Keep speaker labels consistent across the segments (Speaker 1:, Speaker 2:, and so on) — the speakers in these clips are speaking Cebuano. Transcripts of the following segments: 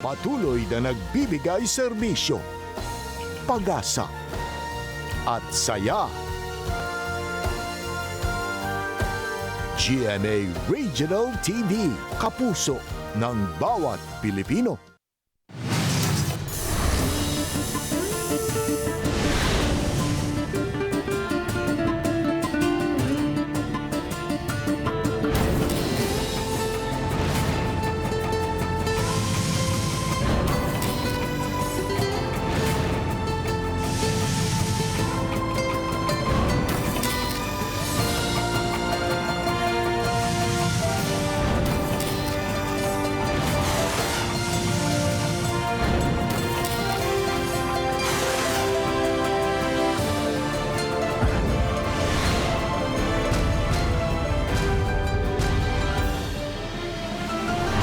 Speaker 1: Patuloy na nagbibigay serbisyo, pag-asa, at saya. GMA Regional TV, kapuso ng bawat Pilipino.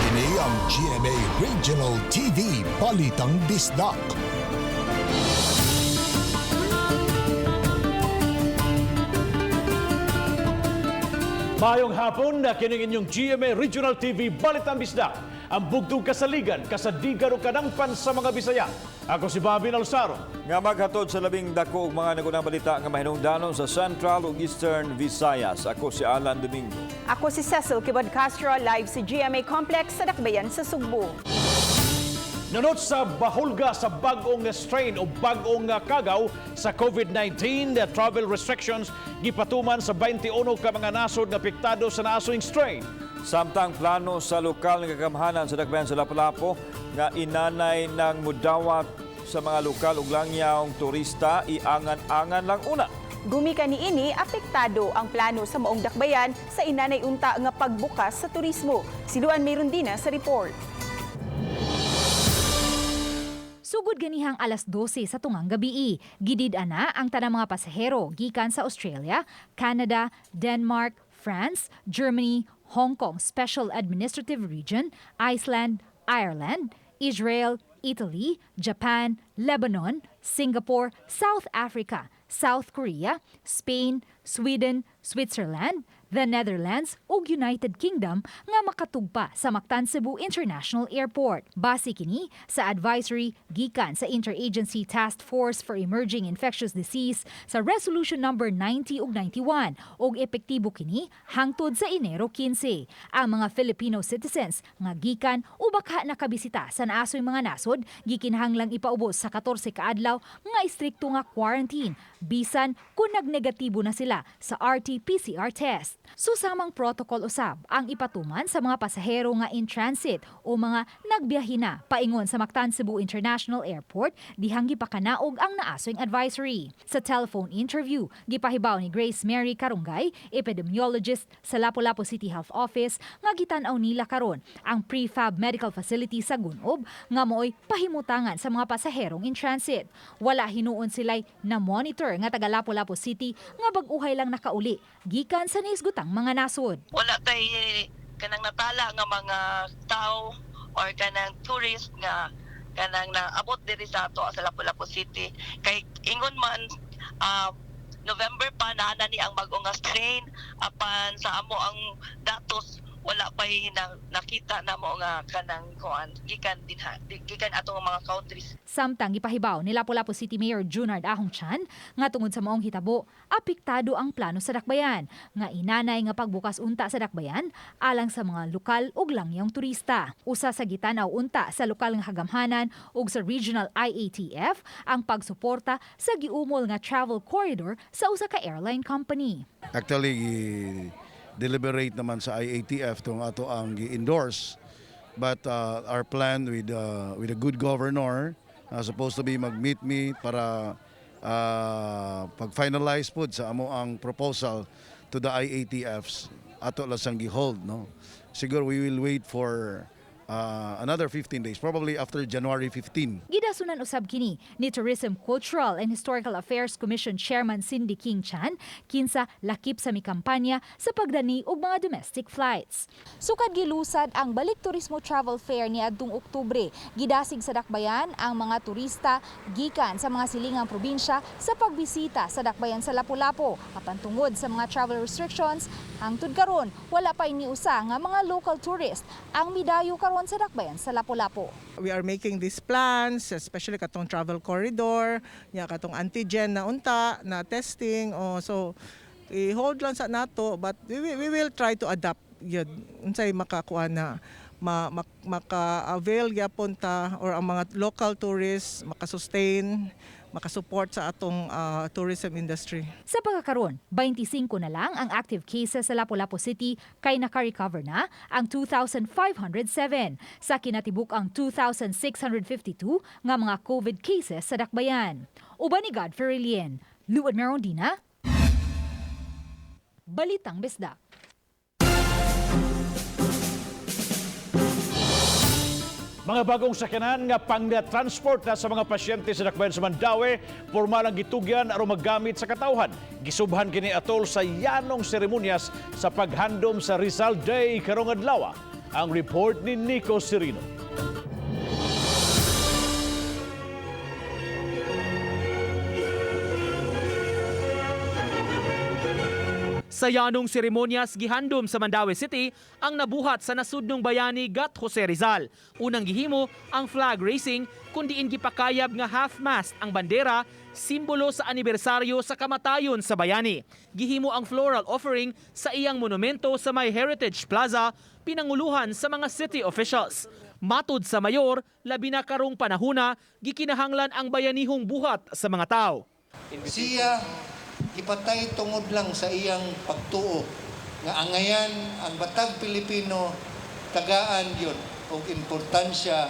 Speaker 1: Kini ang GMA Regional TV Balitang Bisdak.
Speaker 2: Mayong hapon na kining inyong GMA Regional TV Balitang Bisdak. Ang bugtong kasaligan, kasadigan o kadangpan sa mga Bisaya. Ako si Bobby Nalsaro.
Speaker 3: Nga maghatod sa labing dako og mga nagunang balita nga mahinungdanon sa Central ug Eastern Visayas. Ako si Alan Domingo.
Speaker 4: Ako si Cecil Kibod Castro, live sa GMA Complex sa Dakbayan sa Sugbo.
Speaker 2: Nunot sa bahulga sa bag-ong strain o bag-ong kagaw sa COVID-19, the travel restrictions gipatuman sa 21 ka mga nasod nga apektado sa naasoing strain.
Speaker 3: Samtang plano sa lokal nga kagamhanan sa Dakbayan sa Lapu-Lapu nga inanay ng mudawat sa mga lokal ug langyawng turista, iangan-angan lang una.
Speaker 4: Gumika niini, apektado ang plano sa maong Dakbayan sa inanay unta nga pagbukas sa turismo. Si Luan Merundina sa report.
Speaker 5: Sugod ganihang alas 12 sa tungang gabii. Gidid ana ang tanang mga pasahero gikan sa Australia, Canada, Denmark, France, Germany, Hong Kong Special Administrative Region, Iceland, Ireland, Israel, Italy, Japan, Lebanon, Singapore, South Africa, South Korea, Spain, Sweden, Switzerland, the Netherlands ug United Kingdom nga makatugpa sa Mactan Cebu International Airport. Base kini sa advisory gikan sa Interagency Task Force for Emerging Infectious Disease sa Resolution number 90 ug 91 ug epektibo kini hangtod sa Enero 15. Ang mga Filipino citizens nga gikan o baka nakabisita sa naasoy mga nasod gikinahanglang ipaubos sa 14 ka adlaw nga istrikto nga quarantine bisan kung nagnegatibo na sila sa RT-PCR test. Susamang protocol usab ang ipatuman sa mga pasahero nga in transit o mga nagbiyahe na paingon sa Mactan Cebu International Airport dihang gipakanaog ang naasoing advisory. Sa telephone interview, gipahibaw ni Grace Mary Karungay, epidemiologist sa Lapu-Lapu City Health Office, nga gitan-aw nila karon ang prefab medical facility sa Gunob nga mooy pahimutangan sa mga pasaherong in transit. Wala hinuon sila'y na-monitor nga taga Lapu-Lapu City nga bag-uhay lang nakauli gikan sa nahisgutang mga nasod.
Speaker 6: Wala tay kanang natala nga mga tao or kanang tourist nga kanang naabot diri sa ato sa Lapu-Lapu City kay ingon man November pa naa na ni ang bag-o nga strain, apan sa amo ang datos wala pa na, nakita na mo nga kanang kuan gikan dinha gikan atong mga countries.
Speaker 5: Samtang gipahibaw ni Lapu-Lapu City Mayor Junard Ahong Chan nga tungod sa maong hitabo, apektado ang plano sa Dakbayan nga inanay nga pagbukas unta sa Dakbayan alang sa mga lokal ug langyong turista. Usa sa gitan-aw unta sa lokal nga kagamhanan ug sa regional IATF ang pagsuporta sa giumol nga travel corridor sa usa ka airline company.
Speaker 7: Actually, deliberate naman sa IATF tong ato ang gi-endorse. But our plan with a good governor supposed to be mag-meet me para pag-finalize pod sa amo ang proposal to the IATFs, ato lang sang gi-hold, no. Siguro we will wait for another 15 days, probably after January 15.
Speaker 5: Gidasunan usab kini ni Tourism, Cultural and Historical Affairs Commission Chairman Cindy King Chan kinsa lakip sa mikampanya sa pagdani og mga domestic flights. Sukad gilusad ang Balik Turismo Travel Fair niadtong Oktubre. Gidasig sa Dakbayan ang mga turista gikan sa mga silingang probinsya sa pagbisita sa Dakbayan sa Lapu-Lapu. Apan tungod sa mga travel restrictions, hangtod karon wala pa iniusa nga mga local tourist ang midayo karon. karon sa dakbayan sa Lapu-Lapu.
Speaker 8: We are making these plans, especially katong travel corridor, nya katong antigen na unta, na testing. Oh, so i-hold lang sa nato, but we will try to adapt yun unsay makakuha na maka-avail gyapon ta or ang mga local tourists maka-sustain, makasupport sa atong tourism industry.
Speaker 5: Sa pagkakaroon, 25 na lang ang active cases sa Lapu-Lapu City kay naka-recover na ang 2,507. Sa kinatibuk ang 2,652 nga mga COVID cases sa dakbayan. Uban ni Godfrey Lien, Luan Merondina, Balitang Bisdak.
Speaker 2: Mga bagong sakyanan nga pang-transport na sa mga pasyente sa dakbayan sa Mandaue, formal ang gitugyan aron maggamit sa katawhan. Gisubhan kini atol sa yanong seremonyas sa paghandom sa Rizal Day karong adlaw. Ang report ni Nico Serino.
Speaker 9: Sa yanong seremonyas gihandom sa Mandaue City ang nabuhat sa nasudnong bayani Gat Jose Rizal. Unang gihimo ang flag raising kundiin gipakayab nga half-mast ang bandera, simbolo sa anibersaryo sa kamatayon sa bayani. Gihimo ang floral offering sa iyang monumento sa May Heritage Plaza, pinanguluhan sa mga city officials. Matud sa mayor, labi na karong panahuna, gikinahanglan ang bayanihong buhat sa mga tao.
Speaker 10: Siya ipatay tungod lang sa iyang pagtuo nga angayan ang batag Pilipino, tagaan yun og importansya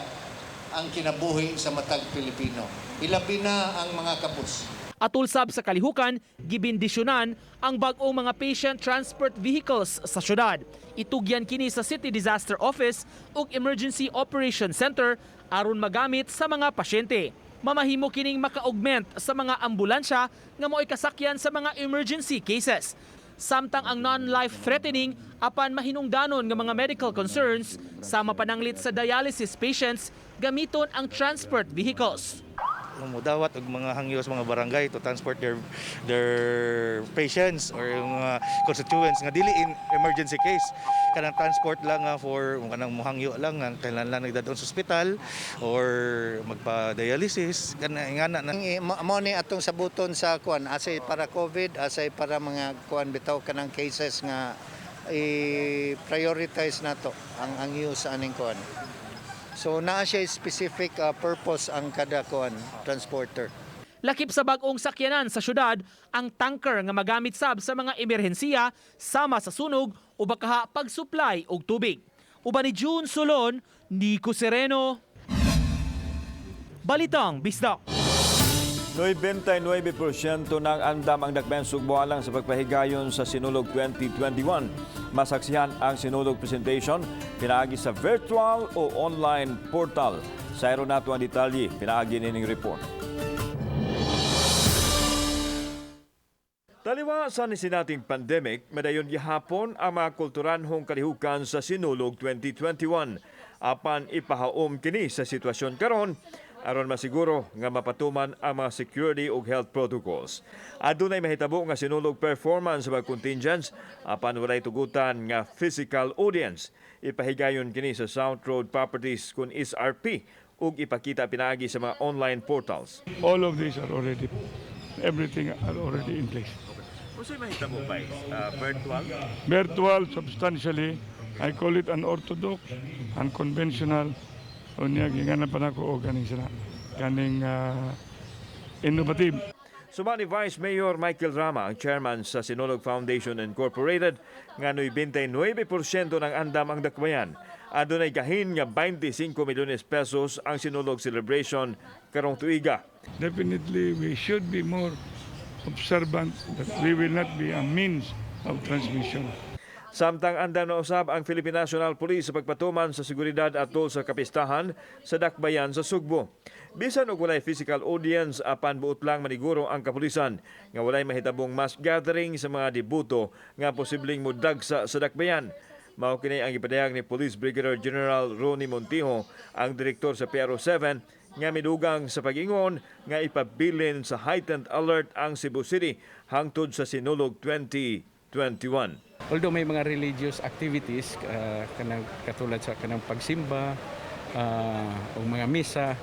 Speaker 10: ang kinabuhi sa matag Pilipino. Ilabi na ang mga kapus.
Speaker 9: Atul sab sa kalihukan, gibindisyonan ang bag-ong mga patient transport vehicles sa syudad. Itugyan kini sa City Disaster Office ug Emergency Operation Center aron magamit sa mga pasyente. Mamahimo kining maka-augment sa mga ambulansya nga mo'y kasakyan sa mga emergency cases. Samtang ang non-life-threatening apan mahinungdanon nga mga medical concerns sama pananglit sa dialysis patients gamiton ang transport vehicles.
Speaker 11: Mudawat og mga hangyo sa mga barangay to transport their patients or yung mga constituents nga dili in emergency case, kanang transport lang nga for kanang muhangyo lang nga kailan lang nagdadon sa ospital or magpa-dialysis kana ingana na.
Speaker 10: Mao ni atong sabuton sa kuan, asay para COVID, asay para mga kuan bitaw, kanang cases nga i-prioritize nato ang use aning kuan. So naa siya specific purpose ang kada kuan transporter.
Speaker 9: Lakip sa bag-ong sakyanan sa syudad ang tanker nga magamit sab sa mga emerhensiya sama sa sunog o bakaha pag-supply og tubig. Uban ni June Solon, Nico Sereno. Balitang Bisdak.
Speaker 3: 99% ng andam ang dakbayan Sugbo alang sa pagpahigayon sa Sinulog 2021. Masaksihan ang Sinulog presentation pinaagi sa virtual o online portal. Sayro nato ang detalye pinaagi nining report. Taliwa sa nisinating pandemic, madayon gihapon ang mga kulturanhong kalihukan sa Sinulog 2021. Apan ipahaom kini sa sitwasyon karon aron masiguro nga mapatuman ang mga security ug health protocols. Adunay mahitabo nga Sinulog performance sa mga contingents apan walay tugutan nga physical audience. Ipahigayon kini sa South Road Properties kun SRP ug ipakita pinaagi sa mga online portals.
Speaker 12: All of these are already, everything are already in place.
Speaker 3: Unsay mahitabo ba virtual?
Speaker 12: Virtual, substantially, I call it unorthodox, unconventional, unya gingana pa nako og kaning sila, kaning innovative.
Speaker 3: Suma ni Vice Mayor Michael Rama, ang chairman sa Sinulog Foundation Incorporated, nga 99% ng andam ang dakbayan. Adunay gahin nga 25 milyones pesos ang Sinulog celebration karong tuiga.
Speaker 12: Definitely, we should be more observant that we will not be a means of transmission.
Speaker 3: Samtang andam na usab ang Philippine National Police sa pagpatuman sa seguridad atol sa kapistahan sa dakbayan sa Sugbo. Bisan og walay physical audience apan buot lang maniguro ang kapulisan nga walay mahitabong mass gathering sa mga debuto nga posibleng mudagsa sa dakbayan. Mao kini ang gipadayag ni Police Brigadier General Ronnie Montijo, ang direktor sa PRO 7 nga midugang sa pag-ingon nga ipabilin sa heightened alert ang Cebu City hangtod sa Sinulog 2021. 2021.
Speaker 13: Although may mga religious activities kanang katulad sa kanang pagsimba o mga misa,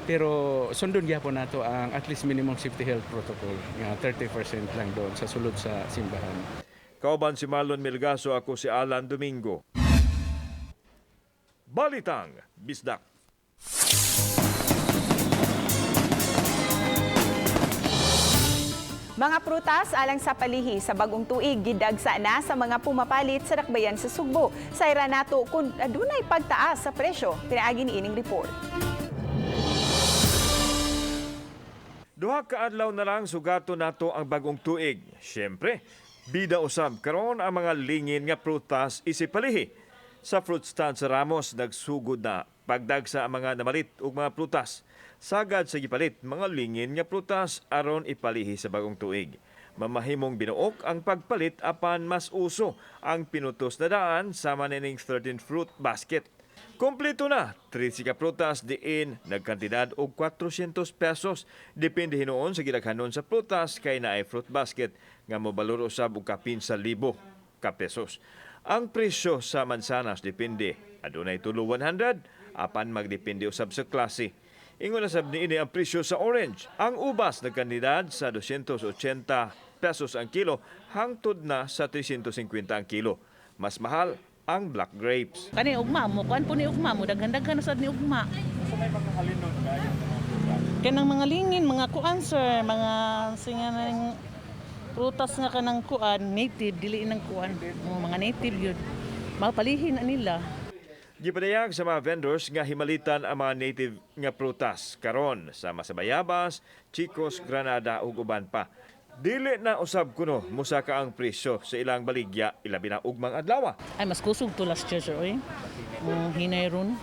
Speaker 13: pero sundon gyapon nato ang at least minimum safety health protocol nga 30% lang doon sa sulod sa simbahan.
Speaker 3: Kauban si Marlon Melgaso, ako si Alan Domingo. Balitang Bisdak.
Speaker 4: Mga prutas alang sa palihi sa bagong tuig gidagsa na sa mga pumapalit sa dakbayan sa Sugbo. Sayra nato kung adunay pagtaas sa presyo. Pinaagi ni ining report.
Speaker 3: Duha ka adlaw na lang sugato nato ang bagong tuig. Siyempre, bida usab karon ang mga lingin nga prutas isipalihi. Sa fruit stand sa Ramos nagsugod na pagdagsa ang mga namalit og mga prutas. Sagad sa gipalit mga lingin nga prutas aron ipalihi sa bagong tuig. Mamahimong binuok ang pagpalit apan mas uso ang pinutos na daan sama nining 13 fruit basket. Kompleto na, 13 ka prutas diin nagkantidad og 400 pesos. Depende hinuon sa gidaghanon sa prutas kay naay fruit basket nga mobalor usab og kapin sa libo ka pesos. Ang presyo sa mansanas depende. Adunay tulo 100 apan magdepende usab sa klase. Ingon na sab niini ang presyo sa orange. Ang ubas nagkantidad sa 280 pesos ang kilo hangtod na sa 350 ang kilo. Mas mahal ang black grapes.
Speaker 14: Kani ugma mo, kuan po ni ugma mo, daghan-daghan na sad ni ugma.
Speaker 3: So may mga halinon kayo
Speaker 14: Kanang mga lingin, mga kuan sir, mga singa ng prutas nga kanang kuan, native, dili nang kuan. Oh, mga native yun. Mapalihin na nila.
Speaker 3: Gipadayag sa mga vendors nga himalitan ang mga native nga prutas karon sama sa bayabas, chicos, granada ug uban pa. Dili na usab kuno musaka ang presyo sa ilang baligya ilabi na ugmang adlaw.
Speaker 14: Ay, mas kusog to last year sir, oy. Hinay ron.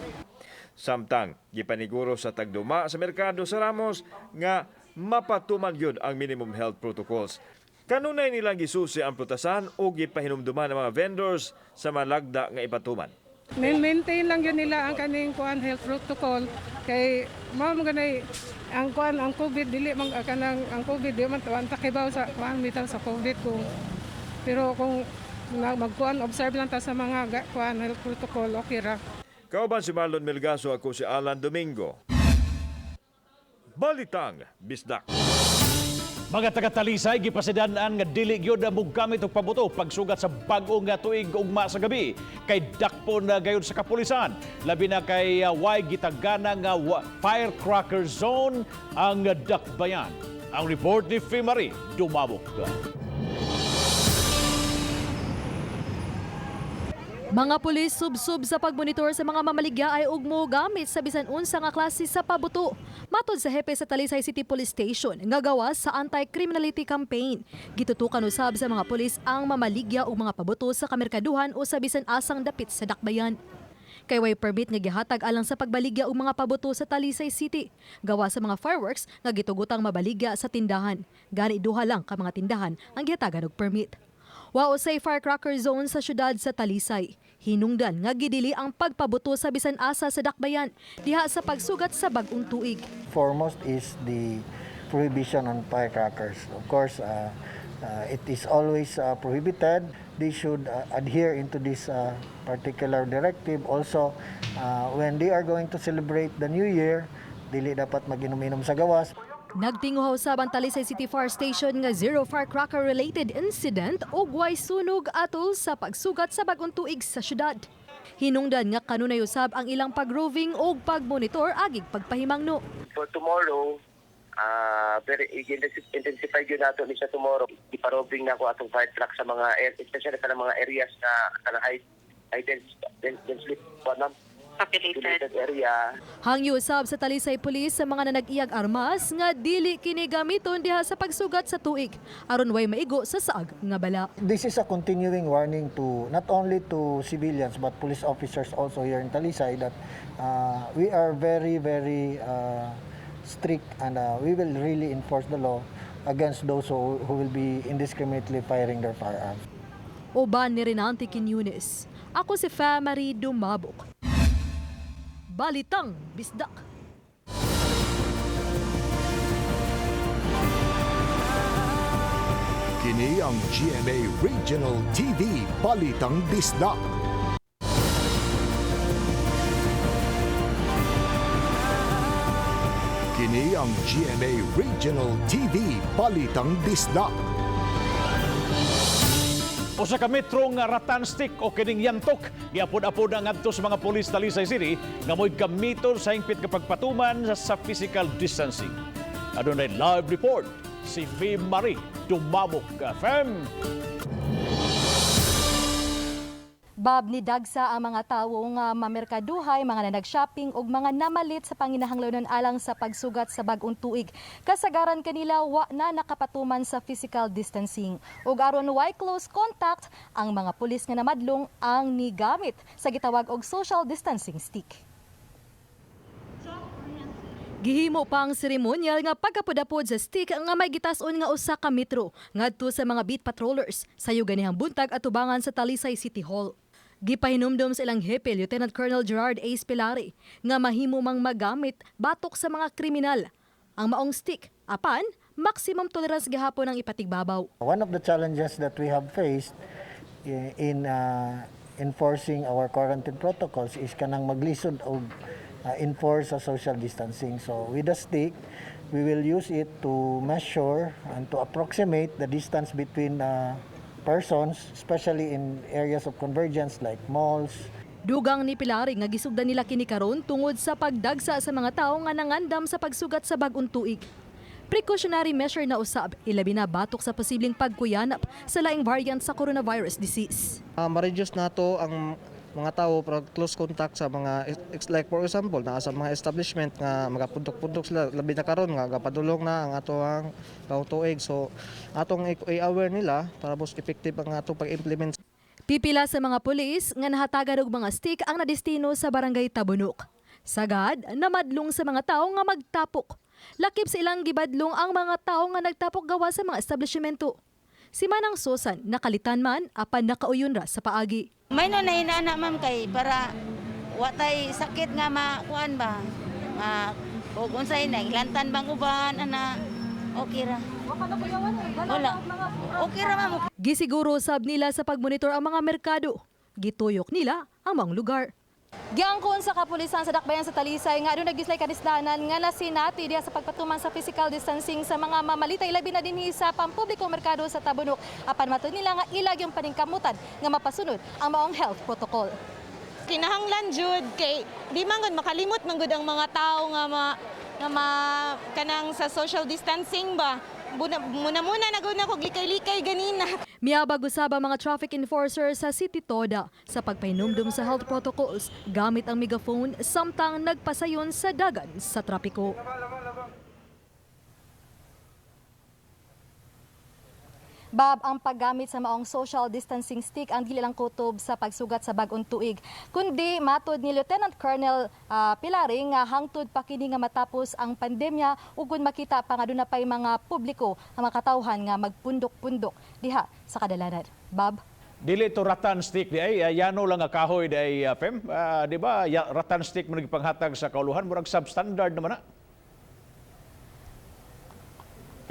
Speaker 3: Samtang gipaniguro sa tagduma sa merkado sa Ramos nga mapatuman gyud ang minimum health protocols. Kanunay nilang gisusi ang prutasan ug gipahinumduman ang mga vendors sa malagda nga ipatuman.
Speaker 15: Maintain lang yun nila ang kaning kuan health protocol kay mao man ganay ang kuan ang COVID dili man kanang ang COVID di man tuwan takibaw sa kuan bitaw sa COVID kung pero kung magkuan observe lang ta sa mga kuan health protocol, okay ra.
Speaker 3: Kauban si Marlon Melgaso, ako si Alan Domingo. Balitang Bisdak.
Speaker 2: Mga taga-Talisay gipasidan-an nga dili gyud mogamit og pabuto pagsugat sa bag-o nga tuig ugma sa gabi kay dakpon na gayud sa kapulisan, labi na kay way gitagana nga firecracker zone ang dakbayan. Ang report ni Fimari Dumabok.
Speaker 16: Mga pulis sub-sub sa pagmonitor sa mga mamaligya ay ugmo gamit sa bisan unsa nga klase sa pabuto. Matod sa hepe sa Talisay City Police Station nga gawas sa anti-criminality campaign. Gitutukan usab sa mga pulis ang mamaligya og mga pabuto sa kamerkaduhan o sa bisan asang dapit sa dakbayan. Kay way permit nga gihatag alang sa pagbaligya og mga pabuto sa Talisay City. Gawa sa mga fireworks nga gitugutang mabaligya sa tindahan. Gani duha lang ka mga tindahan ang gihatagan og permit. Wa say firecracker zone sa syudad sa Talisay. Hinungdan nga gidili ang pagpabuto sa bisan asa sa dakbayan diha sa pagsugat sa bag-ong tuig.
Speaker 17: Foremost is the prohibition on firecrackers. Of course, it is always prohibited. They should adhere into this particular directive. Also, when they are going to celebrate the New Year, dili dapat mag-inom-inom sa gawas.
Speaker 16: Nagtinguhaw usab ang Talisay City Fire Station nga zero firecracker related incident ug way sunog atol sa pagsugat sa bag-ong tuig sa syudad. Hinungdan nga kanunay usab ang ilang pag-roving ug pagmonitor agig pagpahimangno.
Speaker 6: For tomorrow, very intensify yun nato ni siya tomorrow. Iparoving na ko atong fire truck sa mga, especially sa mga areas na kanang high densely populated area.
Speaker 16: Hangyo usab sa Talisay Police sa mga nanag-iyag armas nga dili kini gamiton diha sa pagsugat sa tuig aron way maigo sa saag nga bala.
Speaker 17: This is a continuing warning to not only to civilians but police officers also here in Talisay that we are very, very strict and we will really enforce the law against those who will be indiscriminately firing their firearms.
Speaker 16: Uban ni Renante Quiñones. Ako si Famary Dumabok. Balitang Bisdak.
Speaker 1: Kini Kini ang GMA Regional TV Balitang Bisdak. Kini ang GMA Regional TV Balitang Bisdak.
Speaker 2: Usa ka metro nga rattan stick o kining yantok giapod-apod ang ngadto sa mga pulis Talisay City nga mo'y gamiton sa hingpit nga pagpatuman sa physical distancing. Adunay live report si Fee Marie Dumamok. Fem.
Speaker 16: Bab, ni dagsa ang mga tawo nga mamerkaduhay, mga nanag-shopping ug mga namalit sa panginahanglanon alang sa pagsugat sa bag-ong tuig. Kasagaran kanila wa na nakapatuman sa physical distancing. Ug aron way close contact, ang mga pulis nga namadlong ang nigamit sa gitawag og social distancing stick. Gihimo pa ang seremonyal nga pagkapudapod sa stick nga may gitas-on nga usa ka metro ngadto sa mga beat patrollers sayo ganihang buntag atubangan sa Talisay City Hall. Gipahinumdom sa ilang hepe Lieutenant Colonel Gerard A. Spilari nga mahimo mang magamit batok sa mga kriminal ang maong stick, apan maximum tolerance gihapon ang ipatigbabaw.
Speaker 17: One of the challenges that we have faced in enforcing our quarantine protocols is kanang maglisod og enforce sa social distancing. So with the stick, we will use it to measure and to approximate the distance between persons, especially in areas of convergence like malls.
Speaker 16: Dugang ni Pilari nga gisugdan nila kini karon tungod sa pagdagsa sa mga tawo nga nangandam sa pagsugat sa bag-ong tuig. Precautionary measure na usab, ilabi na batok sa posibleng pagkuyanap sa laing variant sa coronavirus disease.
Speaker 18: Ma-reduce nato ang mga tao pero close contact sa mga like for example naa sa mga establishment nga magapundok-pundok sila, labi na karon nga gapadulong na ang atoang bagong tuig, so atong i-aware nila para most effective ang atong pag-implement.
Speaker 16: Pipila sa mga pulis nga nahatagan og mga stick ang nadestino sa barangay Tabunok. Sagad, namadlong sa mga tao nga magtapok. Lakip sa ilang gibadlong ang mga tao nga nagtapok gawa sa mga establishmento. Si Manang Susan, nakalitan man, apan nakauyon ra sa paagi.
Speaker 19: May no na inana, ma'am, kay para watay sakit nga makuan ba. Ma og unsay na ilantan bang uban ana, okay ra. Wala. Okay ra, ma'am.
Speaker 16: Gisiguro sab nila sa pagmonitor ang mga merkado. Gituyok nila ang mga lugar. Giangkon sa kapulisan sa dakbayan sa Talisay nga aduna gislay kanisdanan nga nasinati diha sa pagpatuman sa physical distancing sa mga mamalitay, labi na dinhi sa pampublikong merkado sa Tabunok. Apan matud nila nga ilag yung paningkamutan nga mapasunod ang maong health protocol.
Speaker 20: Kinahanglan jud kay di man gud makalimot man gud ang mga tao nga ma kanang sa social distancing ba. Muna muna na gud na kog likay-likay ganina.
Speaker 16: Miabag usab ang mga traffic enforcer sa City Toda sa pagpahinumdum sa health protocols gamit ang megaphone samtang nagpasayon sa dagan sa trapiko. Bab, ang paggamit sa maong social distancing stick ang dili lang kutob sa pagsugat sa bag-ong tuig, kundi matod ni Lieutenant Colonel Pilari nga hangtod pa kini nga matapos ang pandemya ug kun makita pa nga aduna pay mga publiko ang mga katawhan nga magpundok-pundok diha sa kadalanan. Bab?
Speaker 2: Dili to rattan stick di ay yano lang nga kahoy di ay, Fem. Di ba ya, rattan stick man gipanghatag sa kauluhan, murag substandard naman na.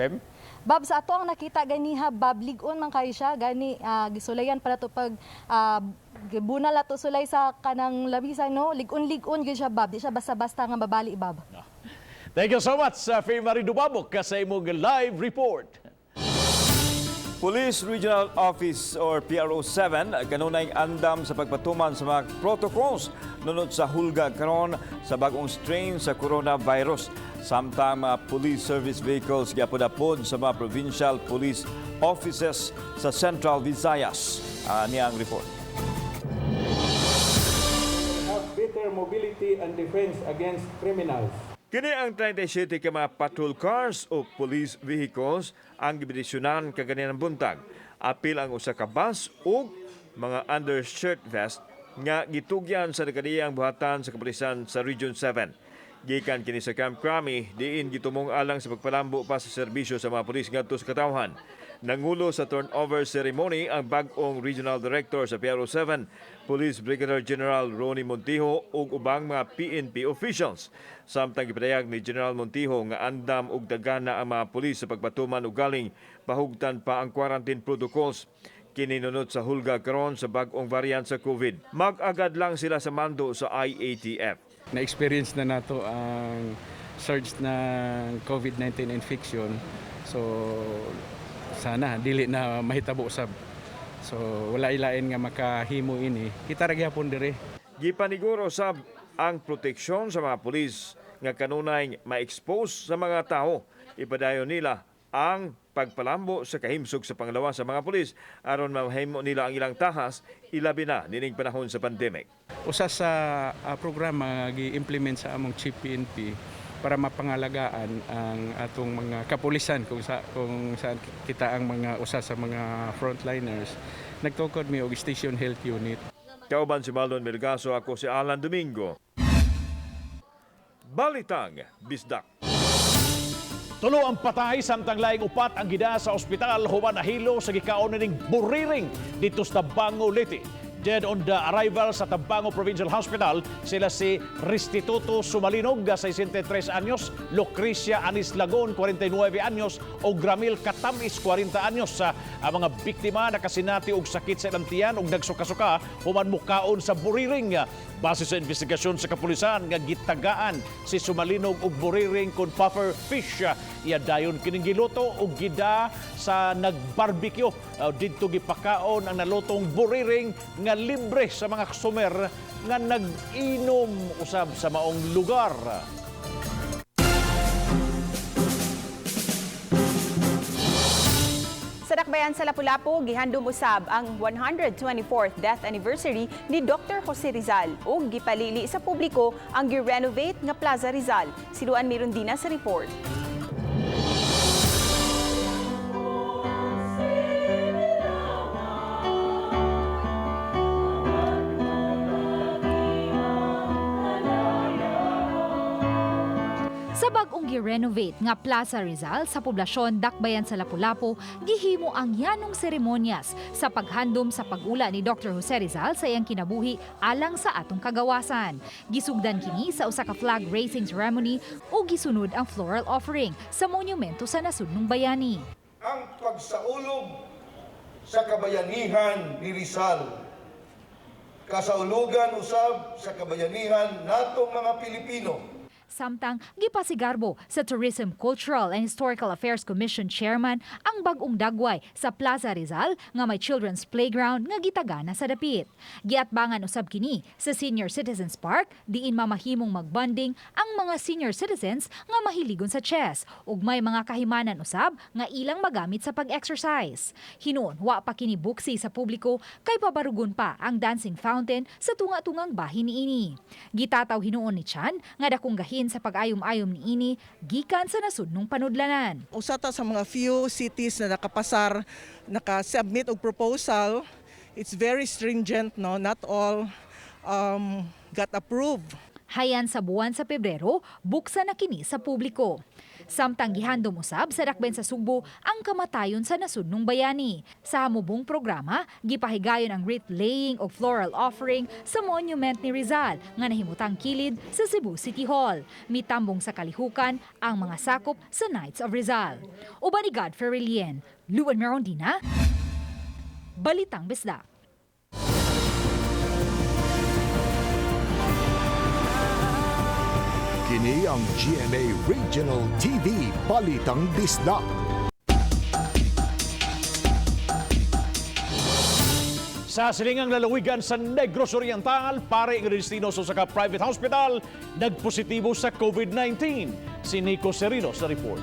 Speaker 2: Fem?
Speaker 16: Bab, sa ato ang nakita ganiha, Bab, lig-on man kayo siya, gani gisulayan para to pag gibunal ato sulay sa kanang lamisa, no? Lig-on-lig-on gyud siya, Bab, di siya basta-basta nga mabali, Bab.
Speaker 2: No. Thank you so much, Faye Marie Dumamok, sa imong live report.
Speaker 3: Police Regional Office or PRO 7 kanunay andam sa pagpatuman sa mga protocols nunod sa hulga karon sa bagong strain sa coronavirus. Samtang mga police service vehicles giapod-apod sa mga provincial police offices sa Central Visayas. Niya ang report.
Speaker 13: Have better mobility and defense against criminals.
Speaker 3: Kini ang 37 ka mga patrol cars o police vehicles ang gibidisyonan kaganinang buntag. Apil ang usa ka bus ug mga undershirt vest nga gitugyan sa nagkadiyang buhatan sa kapulisan sa Region 7. Gikan kini sa Camp Crame, diin gitumong alang sa pagpalambo pa sa serbisyo sa mga pulis ngadto sa katawhan. Nangulo sa turnover ceremony ang bag-ong Regional Director sa PRO 7, Police Brigadier General Ronnie Montijo ug ubang mga PNP officials. Samtang gipadayag ni General Montijo nga andam og dagana ang mga pulis sa pagpatuman og galing pahugtan pa ang quarantine protocols. Kininunot sa hulga karon sa bag-ong variant sa COVID. Mag-agad lang sila sa mando sa IATF.
Speaker 13: Na-experience na nato ang surge ng COVID-19 infection. So sana dili na mahitabo sab. So wala ilain nga makahimo ini. Kita ra gyapon dire.
Speaker 3: Gipaniguro sab ang proteksyon sa mga pulis nga kanunay ma-expose sa mga tao. Ipadayon nila ang pagpalambo sa kahimsog sa panglawas sa mga pulis aron mahimo nila ang ilang tahas, ilabi na nining panahon sa pandemic.
Speaker 13: Usa sa programa nga gi-implement sa among Chief PNP para mapangalagaan ang atong mga kapulisan kung saan kita ang mga usa sa mga frontliners, nagtukod mi og station health unit.
Speaker 3: Kauban si Marlon Melgaso, ako si Alan Domingo. Balitang Bisdak.
Speaker 2: 3 ang patay samtang laing 4 ang gida sa ospital human nahilo sa gikaon nining buriring dito sa Tabango, Leyte. Dead on the arrival sa Tabango Provincial Hospital sila si Restituto Sumalinog, 63 anyos, Lucrecia Anis Lagon, 49 anyos, o Gramil Katamis, 40 anyos. Sa ang mga biktima nakasinati og sakit sa ilang tiyan og nagsuka-suka human mukaon sa buriring. Base sa investigasyon sa kapulisan nga gitagaan si Sumalinog og buriring kon puffer fish. Iya dayon kining giluto og gida sa nagbarbecue. Didto gipakaon ang nalutong buriring nga libre sa mga customer nga nag-inom usab sa maong lugar.
Speaker 4: Sa dakbayan sa Lapu-Lapu, gihandom usab ang 124th death anniversary ni Dr. Jose Rizal ug gipalili sa publiko ang gi-renovate nga Plaza Rizal. Si Luan Mirundina sa report.
Speaker 5: Sa bag-ong gi-renovate nga Plaza Rizal sa poblasyon Dakbayan sa Lapu-Lapu, gihimo ang yanong seremonyas sa paghandom sa pag-ula ni Dr. Jose Rizal sa iyang kinabuhi alang sa atong kagawasan. Gisugdan kini sa usa ka flag raising ceremony ug gisunod ang floral offering sa monumento sa nasudnong bayani.
Speaker 21: Ang pagsaulog sa kabayanihan ni Rizal, kasaulugan usab sa kabayanihan natong mga Pilipino.
Speaker 5: Samtang gipasigarbo sa Tourism, Cultural and Historical Affairs Commission Chairman ang bag-ong dagway sa Plaza Rizal nga may children's playground nga gitagana sa dapit. Giatbangan usab kini sa Senior Citizens Park diin mamahimong magbonding ang mga senior citizens nga mahiligon sa chess ug may mga kahimanan usab nga ilang magamit sa pag-exercise. Hinuon wa pa kini buksi sa publiko kay pabarugon pa ang dancing fountain sa tunga-tungang bahin niini. Gitataw hinuon ni Chan nga dakong gahin sa pag-ayom-ayom niini gikan sa nasudnong panudlanan.
Speaker 8: Usa ta sa mga few cities na nakapasar, nakasubmit og proposal. It's very stringent, no? Not all got approved.
Speaker 5: Hayan sa buwan sa Pebrero, buksan na kini sa publiko. Samtang gihandom usab sa dakbayan sa Sugbo ang kamatayon sa nasudnong bayani. Sa hamubong programa, gipahigayon ang wreath laying o floral offering sa monument ni Rizal nga nahimutang kilid sa Cebu City Hall. Mitambong sa kalihukan ang mga sakop sa Knights of Rizal. Uban ni Godfrey Relien, Luan Merondina, Balitang Bisdak.
Speaker 1: Kini ang GMA Regional TV Balitang Bisdak.
Speaker 2: Sa silingang lalawigan sa Negros Oriental, pare ang destino sa usa ka private hospital nagpositibo sa COVID-19. Si Nico Serino sa report.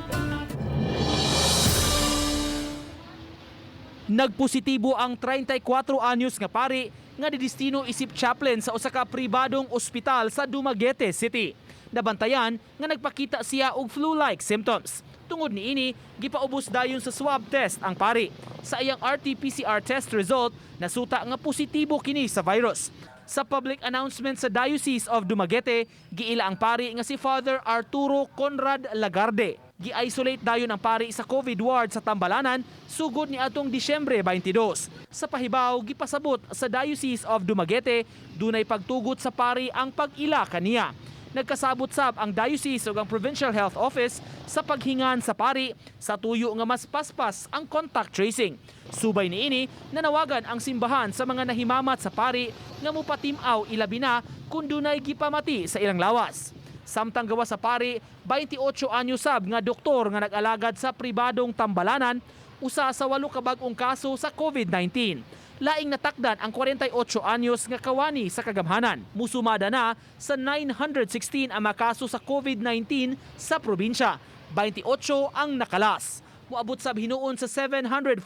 Speaker 9: Nagpositibo ang 34 anyos nga pare nga didestino isip chaplain sa usa ka pribadong ospital sa Dumaguete City. Nabantayan nga nagpakita siya og flu-like symptoms. Tungod niini, gipaubos dayon sa swab test ang pari. Sa iyang RT-PCR test result, nasuta nga positibo kini sa virus. Sa public announcement sa Diocese of Dumaguete, giila ang pari nga si Father Arturo Conrad Lagarde. Gi-isolate dayon ang pari sa COVID ward sa Tambalanan sugod ni atong Disyembre 22. Sa pahibaw, gipasabot sa Diocese of Dumaguete, dunay pagtugot sa pari ang pag-ila kaniya. Nagkasabot sab ang diocese ug ang Provincial Health Office sa paghingan sa pari sa tuyo nga mas paspas ang contact tracing. Subay niini, nanawagan ang simbahan sa mga nahimamat sa pari nga mupatim-aw ilabi na kung dunay gipamati sa ilang lawas. Samtang gawa sa pari, 28 anyo sab nga doktor nga nag-alagad sa pribadong tambalanan, usa sa 8 ka bag-ong kaso sa COVID-19. Laing natakdan ang 48 anyos nga kawani sa kagamhanan. Musumada na sa 916 ang mga kaso sa COVID-19 sa probinsya. 28 ang nakalas. Muabot sab hinuon sa 744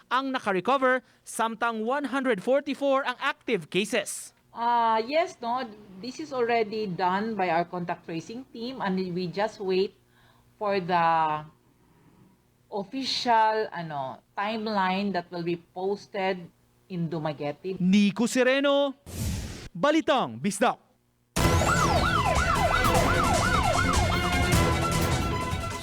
Speaker 9: ang nakarecover, samtang 144 ang active cases.
Speaker 7: Yes, no, this is already done by our contact tracing team, and we just wait for the official timeline that will be posted in Dumaguete.
Speaker 9: Nico Sereno, Balitang Bisdak.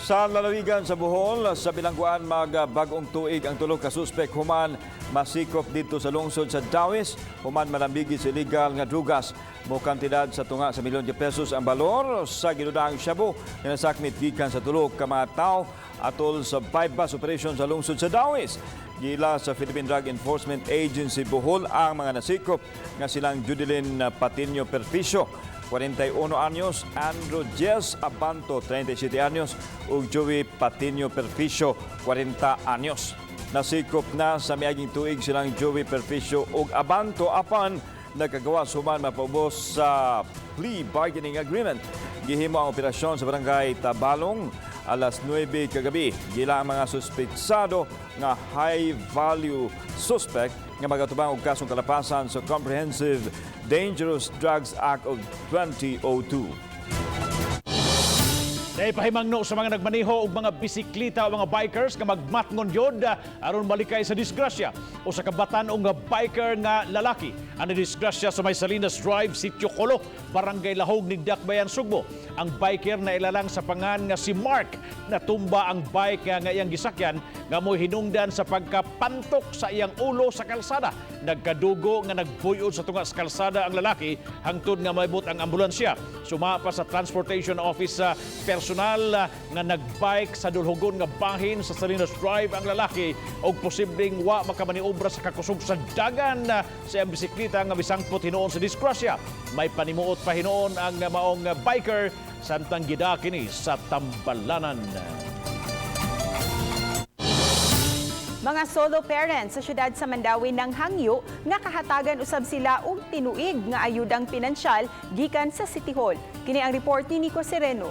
Speaker 3: Sa lalawigan sa Bohol, sa bilangguan magbagong tuig ang tulo ka suspek human masikop dito sa lungsod sa Dawis, human malambigi sa illegal nga drugas. Mo kantidad sa tunga sa milyon de pesos ang balor sa ginudang shabu nga nasakmit gikan sa tulo ka mga tawo atol sa bypass operation sa lungsod sa Dawis. Gila sa Philippine Drug Enforcement Agency Bohol ang mga nasikop nga silang Judeline Patino Perficio, 41 anyos, Andrew Jess Abanto, 37 anyos, ug Joey Patino Perficio, 40 anyos. Nasikop na sa miaging tuig silang Joey Perficio ug Abanto apan nagkagawa suman mapaubos sa plea bargaining agreement. Gihimo ang operasyon sa barangay Tabalong alas 9 kagabi. Gila ang mga suspetsado nga high value suspect nga magatubang og kasong kalapasan sa Comprehensive Dangerous Drugs Act of 2002.
Speaker 2: Dahil pahimangno sa mga nagmaneho og mga bisikleta o mga bikers nga magmatngon yod aron malikay sa disgrasya. Usa ka batan-ong nga biker nga lalaki ang nadisgrasya sa may Salinas Drive, Sitio Colo, Barangay Lahog, Nigdakbayan, Sugbo. Ang biker na ilalang sa pangan nga si Mark, natumba ang bike nga iyang gisakyan nga mo hinungdan sa pagkapantok sa iyang ulo sa kalsada. Nagkadugo nga nagbuyod sa tunga sa kalsada ang lalaki hangtod nga maibot ang ambulansya. Sumapa sa Transportation Office sa personal nga nagbike sa dulhugon nga bahin sa Salinas Drive ang lalaki og posibleng wa makamaniobra sa kakusog sa dagan sa iyang bisikleta nga misangpot hinuon sa disgrasya. May panimuot pa hinuon ang maong biker samtang gidakini sa Tambalanan.
Speaker 4: Mga solo parents sa syudad sa Mandawi ng hangyo nga kahatagan usab sila og tinuig nga ayudang pinansyal gikan sa City Hall. Kini ang report ni Nico Sereno.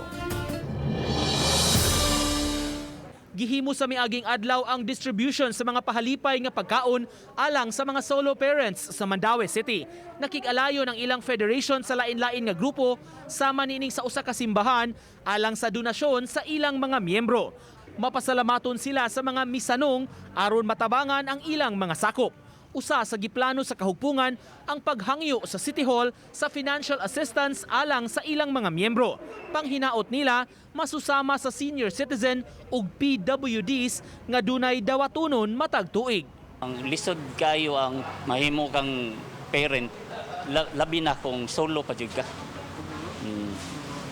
Speaker 9: Gihimo sa miaging adlaw ang distribution sa mga pahalipay nga pagkaon alang sa mga solo parents sa Mandaue City. Nakig-alayon ang ilang federation sa lain-lain nga grupo sama nining sa usa ka simbahan alang sa donasyon sa ilang mga miyembro. Mapasalamaton sila sa mga misanong aron matabangan ang ilang mga sakop. Usa sa giplano sa kahugpungan ang paghangyo sa City Hall sa financial assistance alang sa ilang mga miyembro. Panghinaot nila masusama sa senior citizen ug PWDs nga dunay dawatonon matag tuig.
Speaker 22: Ang lisod kayo ang mahimo kang parent, labi na kung solo pa jud ka.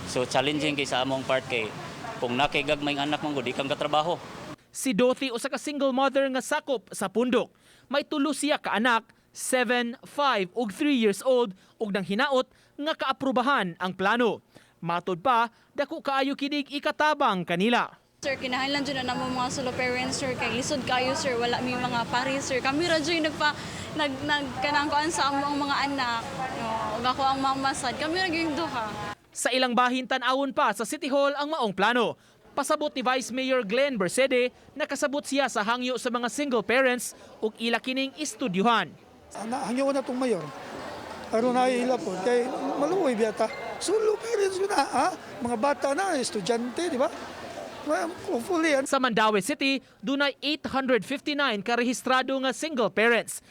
Speaker 22: So challenging kay sa among part kay kung nakay gagmay anak mo di kang katrabaho.
Speaker 9: Si Dothy usa ka single mother nga sakop sa pundok. May tulo siya ka anak, 7, 5 ug 3 years old ug nang hinaot nga kaaprubahan ang plano. Matod pa, dako kaayo kinig ikatabang kanila.
Speaker 23: Sir, kinahanglan jud na namo mga solo parents sir kay lisod kayo sir, wala mi mga pari sir. Kami ra jud nag nag kanang kuan sa amo ang mga anak. No, ug ako ang mama sad. Kami ra gyud duha.
Speaker 9: Sa ilang bahin tan-awon pa sa City Hall ang maong plano. Pasabot ni Vice Mayor Glenn Bercede, nakasabot siya sa hangyo sa mga single parents ug ila kining istudyuhan.
Speaker 24: Hangyo ko na itong mayor. Aron na ila po. Kay maluoy biyata. Solo parents ko na, ha? Mga bata na, estudyante, di ba? Hopefully.
Speaker 9: Sa Mandaue City, dunay 859 karehistrado nga single parents.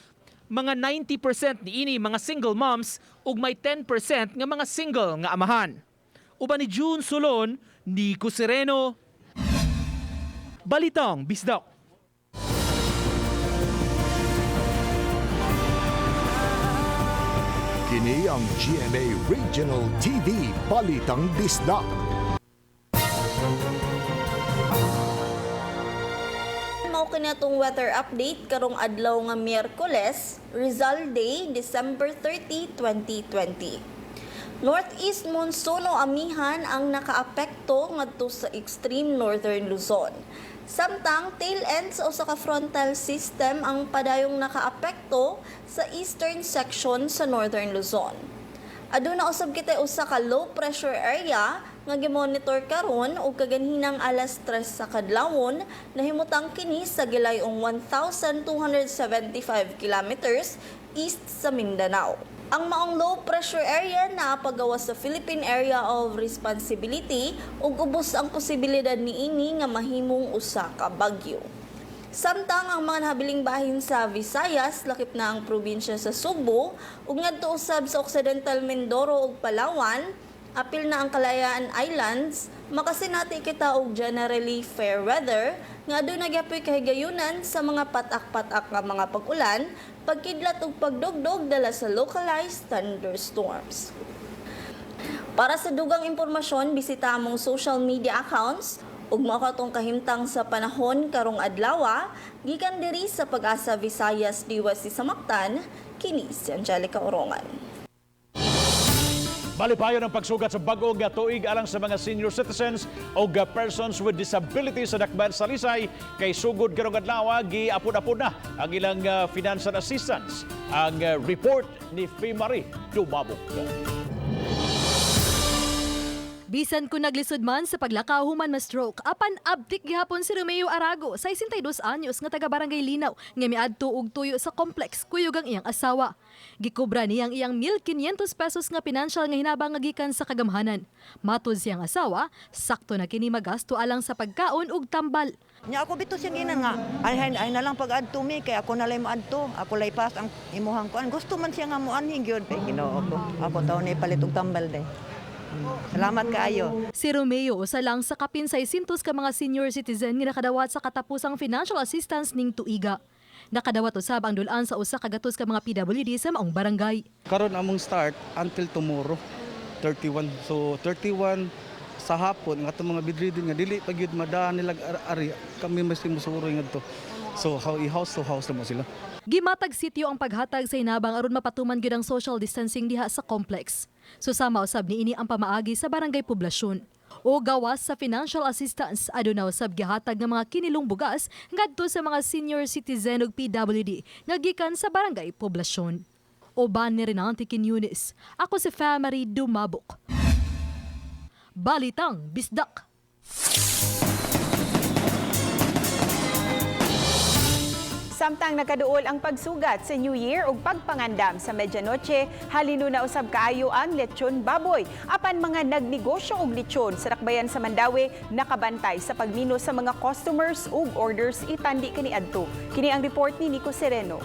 Speaker 9: Mga 90% niini mga single moms ug may 10% nga mga single nga amahan. Uban ni June Solon, Nico Sereno. Balitang Bisdak.
Speaker 1: Kini ang GMA Regional TV Balitang Bisdak.
Speaker 10: Mao kini atong weather update karong adlaw nga Miyerkules, Rizal Day, December 30, 2020. Northeast monsoon o amihan ang nakaapekto ngadto sa extreme northern Luzon. Samtang tail ends o sa frontal system ang padayong nakaapekto sa eastern section sa northern Luzon. Aduna usab kita usa ka low pressure area nga gimonitor karon ug kaganhinang alas 3 sa kadlawon nahimutang kini sa gilayong 1,275 kilometers east sa Mindanao. Ang maong low pressure area naapagawas sa Philippine Area of Responsibility ug ubos ang posibilidad niini nga mahimong usa ka bagyo. Samtang ang mga nahabiling bahin sa Visayas, lakip na ang probinsya sa Sugbo, ug ngadto usab sa Occidental Mindoro ug Palawan, apil na ang Kalayaan Islands, makasinati kita og generally fair weather nga aduna gyapoy kahigayunan sa mga patak-patak nga mga pag-ulan, pagkidlat ug pagdugdog dala sa localized thunderstorms. Para sa dugang impormasyon, bisita among social media accounts ug mao katong kahimtang sa panahon karong adlaw, gikan diri sa Pag-asa Visayas Diwasi sa Mactan, kini si Angelica Orongan.
Speaker 2: Malipayon ang pagsugat sa bag-o nga tuig alang sa mga senior citizens o persons with disabilities sa Dakbayan sa Talisay kay sugod karong adlaw giapod-apod na ang ilang financial assistance. Ang report ni Fimari Dumabok.
Speaker 16: Bisan kung naglisod man sa paglakaw human ma-stroke, apan abtik gihapon si Romeo Arago, 62 anyos nga taga Barangay Linaw, nga miadto og tuyo sa complex kuyog ang iyang asawa. Gikubra niyang iyang 1,500 pesos nga pinansyal nga hinabang nga gikan sa kagamhanan. Matod siyang asawa, sakto na kini magasto alang sa pagkaon ug tambal.
Speaker 11: Nya ako bito siyang ginan nga ay, ay na lang pag-adto mi kay ako na lay moadto, ako lay pas ang imuhang kuan. Gusto man siya nga moanhi gyud. Ay Ginoo ko. Ako taon ni palit og tambal day. Salamat kaayo.
Speaker 16: Si Romeo usa lang sa kapin 600 ka mga senior citizen nga nakadawat sa katapusang financial assistance ning tuiga. Nakadawat usab ang dulaan sa 100 ka mga PWD sa maong barangay.
Speaker 12: Karon among start until tomorrow 31. So 31 sa hapon nga atong mga bedridden nga dili pa gyud madaan nila ari kami mas musuroy ngadto. So how i-house to house na mo sila.
Speaker 16: Gimatag sityo ang paghatag sa hinabang aron mapatuman gyud ang social distancing diha sa complex. Susama usab niini ang pamaagi sa barangay poblasyon. O gawas sa financial assistance, aduna usab gihatag ng mga kinilong bugas ngadto sa mga senior citizen ug PWD nga gikan sa barangay poblasyon. Uban ni Renante Quiñones. Ako si Famary Dumabok. Balitang Bisdak.
Speaker 4: Samtang nakaduol ang pagsugat sa New Year ug pagpangandam sa medianoche, halino na usab kaayo ang lechon baboy. Apan mga nagnegosyo og lechon sa dakbayan sa Mandaue nakabantay sa pagmino sa mga customers ug orders itandi kaniadto. Kini ang report ni Nico Sereno.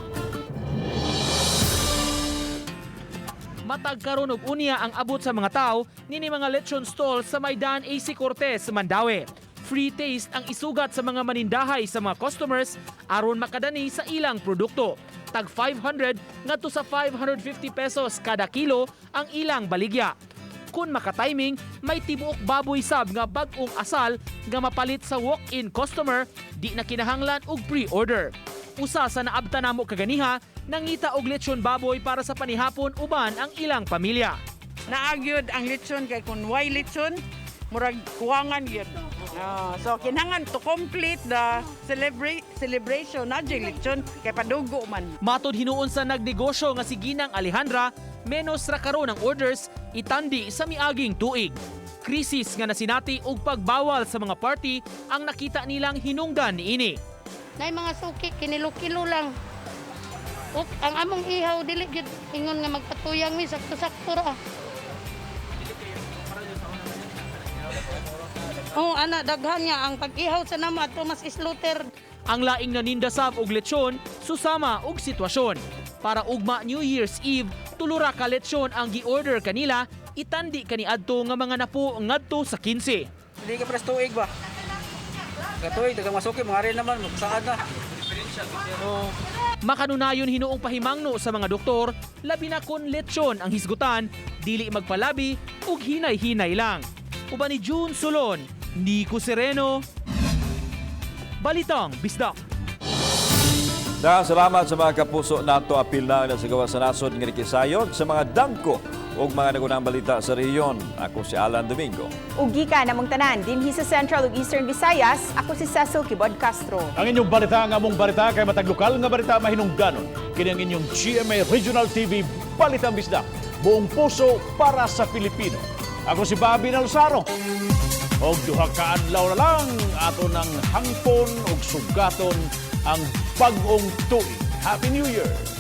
Speaker 9: Matag karon og unya ang abot sa mga tao nini mga lechon stall sa Maidan AC Cortez, Mandaue. Free taste ang isugat sa mga manindahay sa mga customers aron makadani sa ilang produkto. Tag 500 ngadto sa 550 pesos kada kilo ang ilang baligya. Kung makatiming, may tibuok baboy sab nga bag-ong asal nga mapalit sa walk-in customer, di na kinahanglan og pre-order. Usa sa naabta namo kaganiha, nangita og lechon baboy para sa panihapon uban ang ilang pamilya.
Speaker 14: Naagyod ang lechon kay kun way lechon, murag kuwangan gyud. So kinahanglan to complete the celebration na jud lechon kay padugo man.
Speaker 9: Matod hinuon sa nagnegosyo nga si Ginang Alejandra, menos ra karon ang orders itandi sa miaging tuig. Krisis nga nasinati og pagbawal sa mga party ang nakita nilang hinungdan niini.
Speaker 25: Nay mga suki kinilo-kilo lang. Ug ang among ihaw dili gyud ingon nga magpatuyang mi sakto-sakto ra. Oh, ana daghan nga ang pag-ihaw sa namo adto mas slaughter.
Speaker 9: Ang laing naninda sab og lechon susama og sitwasyon. Para ugma New Year's Eve, 3 ra ka lechon ang gi-order kanila, itandi kaniadto nga mga napo ngadto sa 15.
Speaker 6: Hindi ka pres tuig ba? Katuig, dagang masuki, mga rin naman, magsaad na. Oh.
Speaker 9: Makanunayon hinuong pahimangno sa mga doktor, labi na kon lechon ang hisgutan, dili magpalabi ug hinay-hinay lang. Uban ni June Solon, Nico Sereno, Balitang Bisdak.
Speaker 3: Daghang salamat sa mga kapuso nato, apil na sa gawas sa nasod nga nakisayod sa mga dangko ug mga nagunang balita sa rehiyon. Ako si Alan Domingo.
Speaker 4: Ug gikan namong tanan dinhi sa Central ug Eastern Visayas, ako si Cecil Kibod Castro.
Speaker 2: Ang inyong balita, ang among balita, kay matag lokal nga balita mahinungdanon. Kini ang inyong GMA Regional TV Balitang Bisdak. Buong puso para sa Pilipino. Ako si Bobby Nalsaro. Og 2 ka adlaw na lang ato ng hangpon ug sugaton ang bag-ong tuig. Happy New Year!